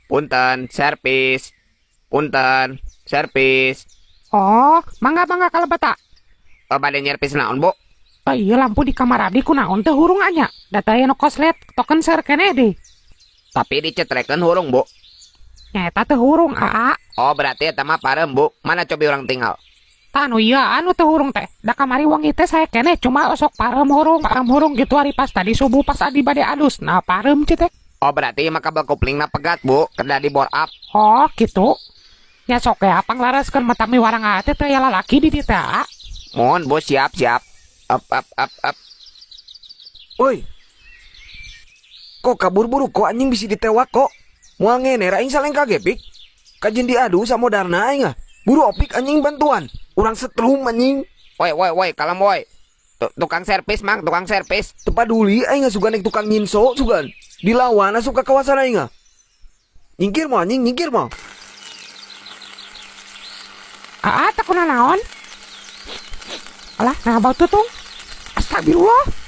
Punten, servis. Punten, servis. Oh, mangga, mangga kalebet. Oh, bade nyervis naon, Bu? Oh iya, lampu di kamar abdi kunaon teu hurung nya? Da teu aya nu koslet, token seur keneh deh. Tapi dicetrekeun hurung, Bu? Nyaeta teu hurung, Aa. Oh, berarti eta mah pareum, Bu. Mana cobi urang tingal? Tah, nu ieu anu teu hurung teh. Da kamari wengi teh sae keneh, cuma osok pareum hurung gitu, ari pas tadi subuh pas abdi bade adus. Nah, pareum ceu teh. Oh, berarti mah kabel kuplingna pegat, Bu. Kedah di bore up. Oh, gitu. Nya sok ya panglaraskeun, matak miwarang aa teh teu aya lalaki di dieu teh, Aa. Mohon, Bu, siap, siap. Up, up, up, up. Woi. Kok kabur buru kok, anjing, bisa ditewak kok. Moal ngene aing saleng kage, Pik. Kajeun diadu samodarna aing ah. Buru, Opik, anjing, bantuan. Urang setrum, anjing. Woi, woi, woi, kalem, woi. Tukang servis, Mang, tukang servis. Teu paduli aing ah, sugan nek tukang nyinso sugan. Dilawan asup ka kawasan aing ah. Nyingkir mo, anjing, nyingkir mo. Aa, teh naon? Alah, nah bau tutung. Astagfirullah.